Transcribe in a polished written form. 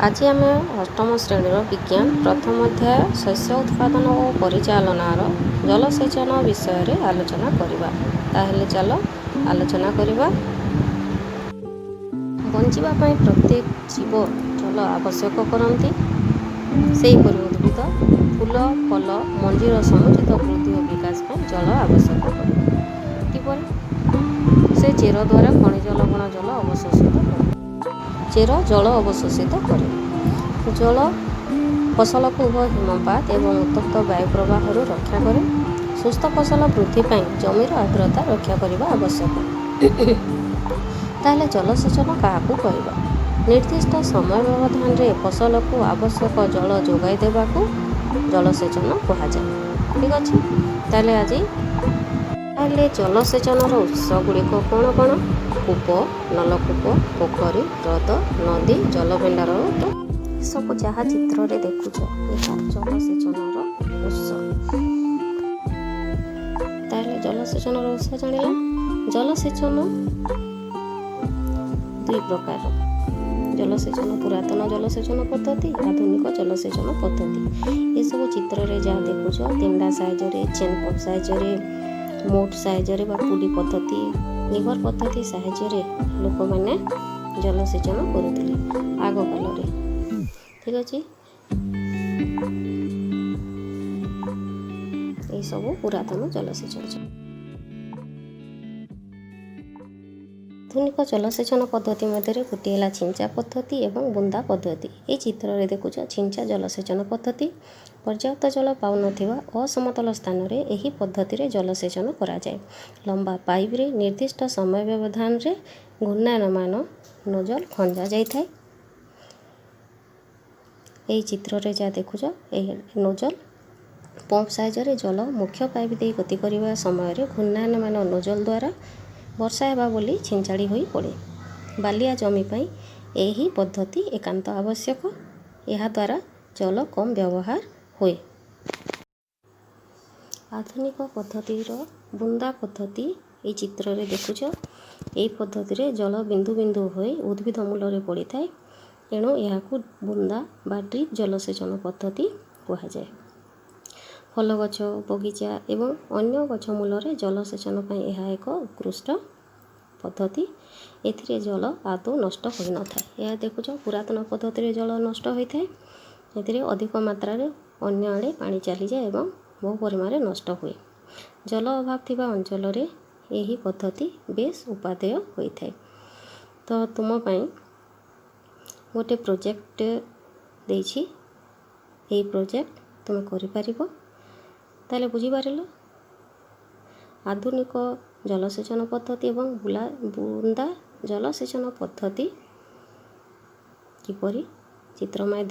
ଆଜି ଆମେ ଅଷ୍ଟମ ଶ୍ରେଣୀର ବିଜ୍ଞାନ ପ୍ରଥମ ଅଧ୍ୟାୟ ଶସ୍ୟ ଉତ୍ପାଦନ ଓ ପରିଚାଳନାର ଜଳସେଚନ ବିଷୟରେ ଆଲୋଚନା କରିବା। ତାହେଲେ ଚାଲ ଆଲୋଚନା କରିବା। ବଞ୍ଚିବା ପାଇଁ ପ୍ରତ୍ୟେକ ଜୀବ ଜଳ ଆବଶ୍ୟକ କରନ୍ତି। ସେହିପରି ଉଦ୍ଭିଦ, ଫୁଲ, ଫଳ, ମଞ୍ଜିର ସମୁଚିତ ବୃଦ୍ଧି ଓ ବିକାଶ ପାଇଁ ଜଳ ଆବଶ୍ୟକ କରେ। କିପରି? ସେ ଚେର ଦ୍ୱାରା ଖଣିଜ ଲବଣ ଜଳ ଅବଶୋଷିତ କରେ। ଚେର ଜଳ ଅବଶୋଷିତ କରେ। ଜଳ ଫସଲକୁ ଉଭୟ ହିମପାତ ଏବଂ ଉତ୍ତପ୍ତ ବାୟୁ ପ୍ରବାହରୁ ରକ୍ଷା କରେ। ସୁସ୍ଥ ଫସଲ ବୃଦ୍ଧି ପାଇଁ ଜମିର ଆର୍ଦ୍ରତା ରକ୍ଷା କରିବା ଆବଶ୍ୟକ। ତାହେଲେ ଜଳସେଚନ କାହାକୁ କହିବା? ନିର୍ଦ୍ଦିଷ୍ଟ ସମୟ ବ୍ୟବଧାନରେ ଫସଲକୁ ଆବଶ୍ୟକ ଜଳ ଯୋଗାଇ ଦେବାକୁ ଜଳସେଚନ କୁହାଯାଏ। ଠିକ୍ ଅଛି। ତାହେଲେ ଆଜି ତାହେଲେ ଜଳସେଚନର ଉତ୍ସ ଗୁଡ଼ିକ କ'ଣ କ'ଣ? କୂପ, ନଳକୂପ, ପୋଖରୀ, ହ୍ରଦ, ନଦୀ, ଜଳଭଣ୍ଡାର। ଏସବୁ ଯାହା ଚିତ୍ରରେ ଦେଖୁଛ, ଏହା ଜଳସେଚନର ଉତ୍ସ। ତାହେଲେ ଜଳସେଚନର ଉତ୍ସ ଜାଣିଲା। ଜଳସେଚନ ଦୁଇ ପ୍ରକାର ଜଳସେଚନ: ପୁରାତନ ଜଳସେଚନ ପଦ୍ଧତି, ଆଧୁନିକ ଜଳସେଚନ ପଦ୍ଧତି। ଏସବୁ ଚିତ୍ରରେ ଯାହା ଦେଖୁଛ, ତେଣ୍ଡା ସାହାଯ୍ୟରେ, ଚେନ୍ ପମ୍ପ ସାହାଯ୍ୟରେ, ମୋଟ ସାହାଯ୍ୟରେ ବା ପୁଲି ପଦ୍ଧତି, ଲିଭର ପଦ୍ଧତି ସାହାଯ୍ୟରେ ଲୋକମାନେ ଜଳସେଚନ କରୁଥିଲେ ଆଗ କାଳରେ। ଠିକ୍ ଅଛି। ଏଇସବୁ ପୁରାତନ ଜଳସେଚନ। ଆଧୁନିକ ଜଳସେଚନ ପଦ୍ଧତି ମଧ୍ୟରେ ଗୋଟିଏ ହେଲା ଛିଞ୍ଚା ପଦ୍ଧତି ଏବଂ ବୁନ୍ଦା ପଦ୍ଧତି। ଏହି ଚିତ୍ରରେ ଦେଖୁଛ ଛିଞ୍ଚା ଜଳସେଚନ ପଦ୍ଧତି। ପର୍ଯ୍ୟାପ୍ତ ଜଳ ପାଉନଥିବା ଅସମତଳ ସ୍ଥାନରେ ଏହି ପଦ୍ଧତିରେ ଜଳସେଚନ କରାଯାଏ। ଲମ୍ବା ପାଇପ୍ରେ ନିର୍ଦ୍ଦିଷ୍ଟ ସମୟ ବ୍ୟବଧାନରେ ଘୂର୍ଣ୍ଣାୟମାନ ନୋଜଲ ଖଞ୍ଜା ଯାଇଥାଏ। ଏହି ଚିତ୍ରରେ ଯାହା ଦେଖୁଛ, ଏହି ନୋଜଲ। ପମ୍ପ ସାହାଯ୍ୟରେ ଜଳ ମୁଖ୍ୟ ପାଇପ୍ ଦେଇ ଗତି କରିବା ସମୟରେ ଘୂର୍ଣ୍ଣାୟମାନ ନୋଜଲ ଦ୍ୱାରା ବର୍ଷା ହେବା ବୋଲି ଛିଞ୍ଚାଡ଼ି ହୋଇ ପଡ଼େ। ବାଲିଆ ଜମି ପାଇଁ ଏହି ପଦ୍ଧତି ଏକାନ୍ତ ଆବଶ୍ୟକ। ଏହାଦ୍ୱାରା ଜଳ କମ୍ ବ୍ୟବହାର ହୁଏ। ଆଧୁନିକ ପଦ୍ଧତିର ବୁନ୍ଦା ପଦ୍ଧତି ଏଇ ଚିତ୍ରରେ ଦେଖୁଛ। ଏହି ପଦ୍ଧତିରେ ଜଳ ବିନ୍ଦୁ ବିନ୍ଦୁ ହୋଇ ଉଦ୍ଭିଦ ମୂଳରେ ପଡ଼ିଥାଏ। ଏଣୁ ଏହାକୁ ବୁନ୍ଦା ବା ଡ୍ରିପ୍ ଜଳସେଚନ ପଦ୍ଧତି କୁହାଯାଏ। ଫଳ ଗଛ, ବଗିଚା ଏବଂ ଅନ୍ୟ ଗଛ ମୂଳରେ ଜଳସେଚନ ପାଇଁ ଏହା ଏକ ଉତ୍କୃଷ୍ଟ ପଦ୍ଧତି। ଏଥିରେ ଜଳ ଆଦୌ ନଷ୍ଟ ହୋଇନଥାଏ। ଏହା ଦେଖୁଛ, ପୁରାତନ ପଦ୍ଧତିରେ ଜଳ ନଷ୍ଟ ହୋଇଥାଏ। ଏଥିରେ ଅଧିକ ମାତ୍ରାରେ ଅନ୍ୟ ଆଡ଼େ ପାଣି ଚାଲିଯାଏ ଏବଂ ବହୁ ପରିମାଣରେ ନଷ୍ଟ ହୁଏ। ଜଳ ଅଭାବ ଥିବା ଅଞ୍ଚଳରେ ଏହି ପଦ୍ଧତି ବେଶ ଉପାଦେୟ ହୋଇଥାଏ। ତ ତୁମ ପାଇଁ ଗୋଟେ ପ୍ରୋଜେକ୍ଟ ଦେଇଛି। ଏହି ପ୍ରୋଜେକ୍ଟ ତୁମେ କରିପାରିବ। ତାହେଲେ ବୁଝିପାରିଲ, ଆଧୁନିକ ଜଳସେଚନ ପଦ୍ଧତି ଏବଂ ବୁନ୍ଦା ଜଳସେଚନ ପଦ୍ଧତି କିପରି ଚିତ୍ର ମାଧ୍ୟମ